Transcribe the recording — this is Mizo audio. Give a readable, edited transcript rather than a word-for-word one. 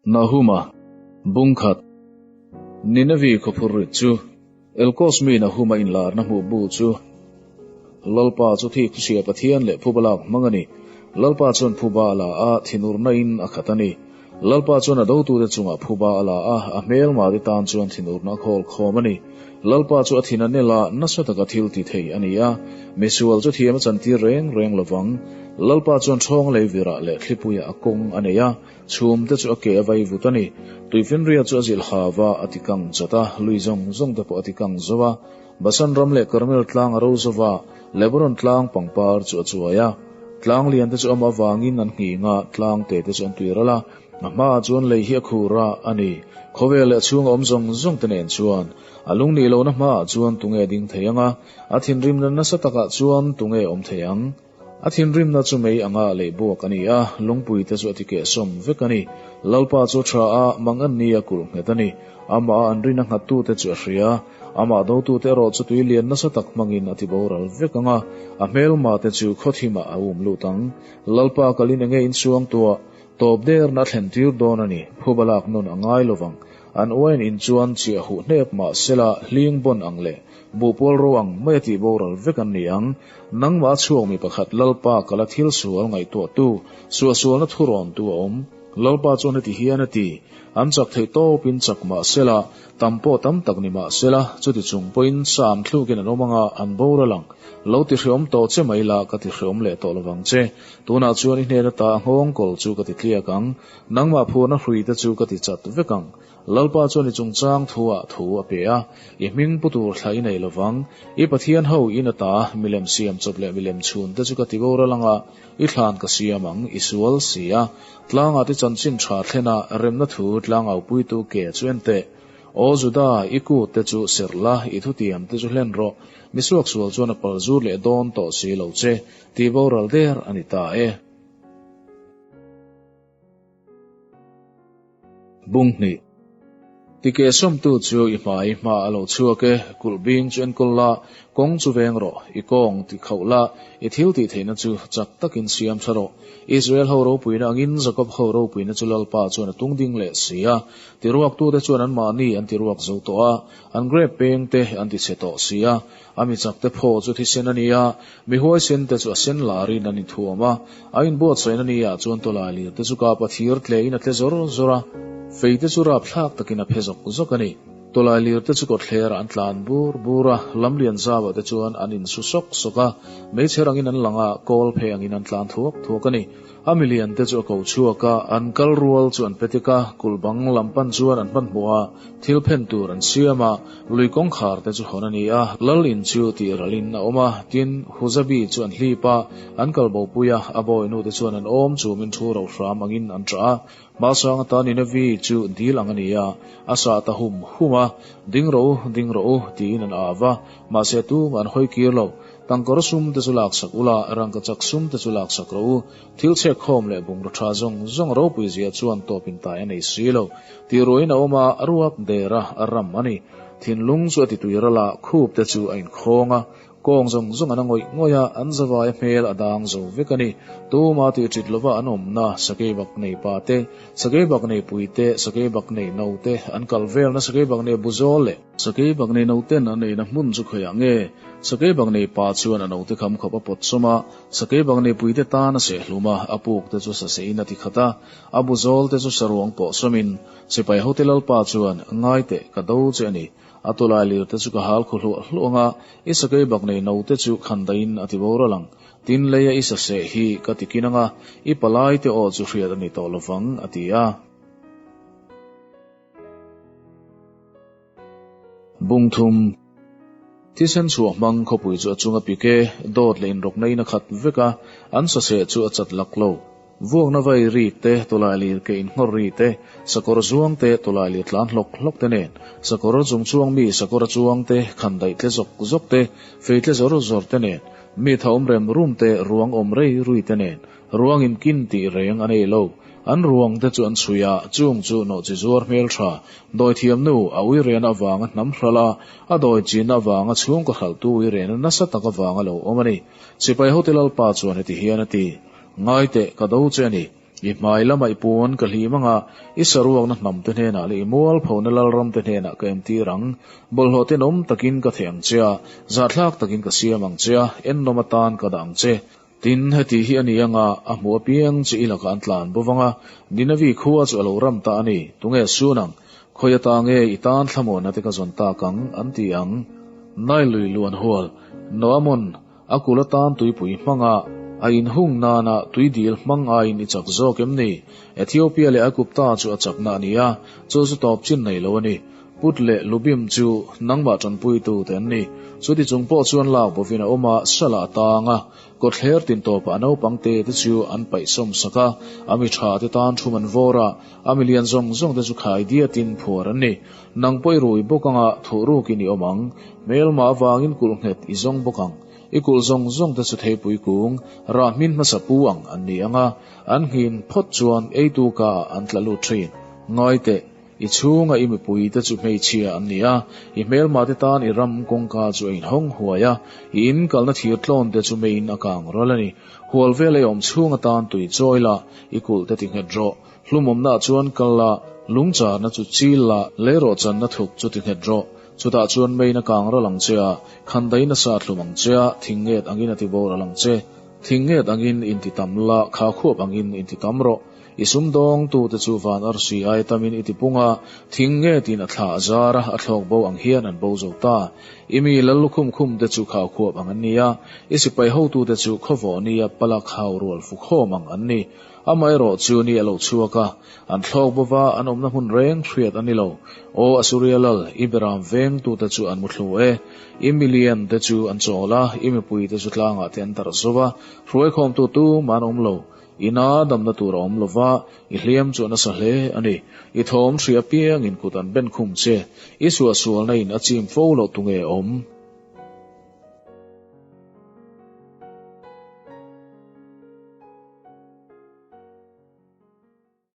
Nahuma, Bung khat, Ninevi khawphur rit chu, Elkos mi Nahuma inlarna hmuh bu chu, Lalpa chu thik thuchhia Pathian leh phuba lak hmang a ni. Lalpa chuan phuba a la a, thinurna in a khat a ni. Lalpa chuan a dotute chungah phuba a la a, a hmelmate tan chuan thinurna a khawl khawm a ni. Lalpa chu a thin a nel a, nasa taka thil ti thei a ni a, misual chu thiam a chantir reng reng lovang. Lalpa chuan ṭhawng lei virah leh thlipuiah a kawng a nei a, chhum te chu a ke a vai vut a ni. Tuifinria chu a zilh hav a, a ti kang chat a, lui zawng zawng te pawh a ti kang zo a. Basan ram leh Karmel tlang a ro zo va, Lebanon tlang pangpar chu a chuai a. Tlang lian te chu amah avangin an nghing a, tlang te te chu an tui ral a. A hmaah chuan lei hi a khur a, a ni. Khawvel leh a chhunga awm zawng zawng te nen chuan a lungnih lohna hmaah chuan tunge ding thei ang a, a thinrimna nasa takah chuan tunge awm thei ang? A thinrimna chu mei anga lei buak a ni a, lungpui te chu a ti kehsawm vek a ni. Lalpa chu tha a, mang an ni a kulh nghet a ni. Amah a an rin a nghattute chu a hria. Amah dotute erawh chu tui lian nasa tak hmangin a ti boral vek ang a, a hmelma te chu khawthimah a um lut ang. Lalpa kalin enge insuang tuah? Tawp derna a thlen tir dawn a ni, phuba lak nawn a ngai lovang. An uain in chuan chiah huh hnep mah sela hling bawn ang leh buhpawl ro ang mai a tih boral vek an ni ang. Nangmah a chhuak mi pakhat Lalpa kala thil sual ngaihtuahtu, suahsualna thurawntu a awm. Lalpa chuan heti hian a ti, An chak theih tawpin chak mah sela, tam pawh tam tak ni mah sela, chuti chung pawhin sam thlukin an awm anga an boral ang. Lo ti hreawm tawh che mai la, ka ti hreawm leh tawh lovang che. Tunah chuan i hnen ata a nghawng kawl chu ka ti tliak ang, nangmah phurna hrui te chu ka ti chat vek ang. Lalpa chuan i chungchang thuah thu a pe a, i hming pu tur thla i nei lovang. I Pathian ho in ata milem siam chawp leh milem chhun te chu ka ti boral ang a, i thlan ka siam ang, i sual si a. Tlangah te chanchin tha thlen a, remna thu tlangaupuitu ke chu en teh. Aw Juda, i kut te chu serh la, i thutiam te chu hlen rawh. Misuaksual chuan a pal zur leh dawn tawh si lo che. Tih boral der a ni ta e. Bung hnih. Tike sawmtu chu i hmai hma a lo chhuak e, kulh bing chu enkawl la, kawng chu veng rawh, i kawng ti khauh la, i thil tih theihna chu chak takin siam tha rawh. Israel ho ropuina angin Jakob ho ropuina chu Lalpa chuan a tung ding leh si a. Tiruaktute chuan anmahni an tiruak zo tawh a, an grep peng te an tichhe tawh si a. A mi chakte phaw chu thisen a ni a, mi huaisen te chu a sen larin an inthuam a. A inbuatsaih na ni ah chuan tawlai lir te chu kapa thir tle in a tle zawr zawr a, fei te chu rapthlak takin a phe zawk zawk a ni. Tawlai lir te chu kawtthler ah an tlan bur bur a, lamlian zau ah te chuan an insu sawk sawk a, meichher angin an lang a, kawl phe angin an tlan thuak thuak a ni. A milian te chu a ko chhuak a, an kal rual chu an petik a, kulh bang lam pan chuan an hmanhmawh a, thil phen tur an siam a, lui kawngkhar te chu hawn a ni a, lal in chu tih ral in a awm a, tin, Huzabi chu an hlip a, an kal bo pui a, a bawinu te chuan an awm chu min thu ro hram angin an ṭah a, hmasang atan Ninevi chu dil ang a ni a, a sah ta hum hum a, Ding rawh u, ding rawh u, tiin an au a, mahse tumah an hawi kir lo. Tangkawr sum te chu laksak ula, rangkachak sum te chu laksak rawh u. Thil chhek khawm leh bungraw tha zawng zawng ropui zia chuan tawp in tai a nei si lo. Tih ruain a awm a, a ruak der a, a ram a ni. Thinlung chu a ti tui ral a, khup te chu a inkhawng a, kawng zawng zawng an a ngawih ngawih a, an zavai a hmel a dang zo vek a ni. Tuma tih ṭit lova an awmna sakei bak nei pa te, sakei bak nei pui te, sakei bak nei no te, an kal velna sakei bak nei bu zawl leh, Sakei bak nei nauten an eina hmun chu khawiah nge? Sakei bak nei pa chuan a naute kham khawp a pawt sawm a, sakei bak nei puite tan a seh hlum a, a puk te chu saseiin a ti khat a, a bu zawl te chu saruang pawh sawmin, sipai hote lalpa chuan, Ngai teh, ka do che a ni. A tawlai lir te chu ka hal khu hluah hluah ang a, i sakei bak nei naute chu khandaiin a ti boral ang. Tin, leia i saseh hi ka ti kin ang a, i palai te aw chu hriat a ni tawh lovang, a ti a. Bung thum, Thisen chhuah hmang khawpui chu a chunga pik e, dawt leh inrawkna in a khat vek a, an saseh chu a chat lak lo. Vuakna vai ri te, tawlai lir ke inhnawr ri te, sakawr zuang te, tawlai lir tlan hlawk hlawk te nen, sakawr chung chuang mi sakawr a chuang te, khandaih tle zawk zawk te, fei tle zawr zawr te nen, mi tha awm rem rum te, ruang awm rei rui te nen, Ruang in kin tih reng a nei lo. An ruang te chu an chhui a, chung chu nawhchi zuar hmel tha, dawithiam nu, a uirena avanga hnam hral a, a dawi chinna avanga chhungkaw hralhtu uirena nasa tak avanga lo awm a ni. Sipai hote Lalpa chuan heti hian a ti, Ngai teh, ka do che a ni. I hmai lamah i puan ka hlim anga, i saruakna hnamte hnenah leh i mualphona lalramte hnenah ka entir ang. Bawlhhlawh tenawm takin ka theh ang che a, zahthlak takin ka siam ang che a, ennawm atan ka dah ang che. Tin, heti hi a ni anga, a hmuh apiang chu i lakah an tlan bo vang a, Ninavi khua chu a lo ram ta a ni, tunge sun ang? Khawi ata nge i tan thlamuanna te ka zawn tak ang? an ti ang. Nile lui luan hual, Noamon, A kul atan tuipui hmanga a inhung nana tui dil hmang aiin i chak zawk em ni? Ethiopia leh Aigupta chu a chakna a ni a, chu chu tawp chin nei lo a ni. Put leh Lubim chu nangmah tanpuitu te an ni. Chuti chung pawh chuan lak bovin a awm a, salah a tang a, kawtthler tin tawpah a naupang te te chu an paih sawm sak a, a mi tha te tan thum an vawr a, a mi lian zawng zawng te chu khai diatin phuar an ni. Nang pawh i rui bawk anga thuhrukin i awm ang. Hmelma avangin kulh nghet i zawng bawk ang. I kulh zawng zawng te chu theipui kung, rah hmin hmasa pu ang an ni ang a, an nghin phawt chuan eitu ka ah an tla lut thin. Ngai teh, i chhunga i mipui te chu hmeichhia an ni a, i hmelma te tan i ram kawngka chu a inhawng huai a, i in kalna thir tlawn te chu meiin a kang ral a ni. Hual vel ei awm chhung atan tui chawi la, i kulh te ti nghet rawh. Hlumawmna ah chuan kal la, lungcharna chu chil la, leirawhchanna thuk chu ti nghet rawh. Chutah chuan meiin a kang ral ang che a, khandain a sa thlum ang che a, thing nget angin a ti boral ang che. Thing nget angin inti tam la, kha khuap angin inti tam rawh. I sumdawngtute chu van arsi ai tamin i ti pung a, thing ngetin a thla a zar a, a thlawk bo ang hian an bo zo ta. I mi lal lukhum khumte chu kha khuap ang an ni a, i sipai hotute chu khawvawh nia pala khau rual fukhawm ang an ni. Amaherawh chu ni a lo chhuak a, an thlawk bo va, an awmna hmun reng hriat a ni lo. Aw Asuria lal, i beram vengtute chu an muthlu e. I milian te chu an chawl a, i mipui te chu tlangah te an darh zo va, hruaikhawmtu tumah an awm lo. Ina damna tur a awm lo va, i hliam chu a nasa hle a ni. I thawm hria piangin kut an ben khum che, i suahsualna in a chim fo loh tunge awm?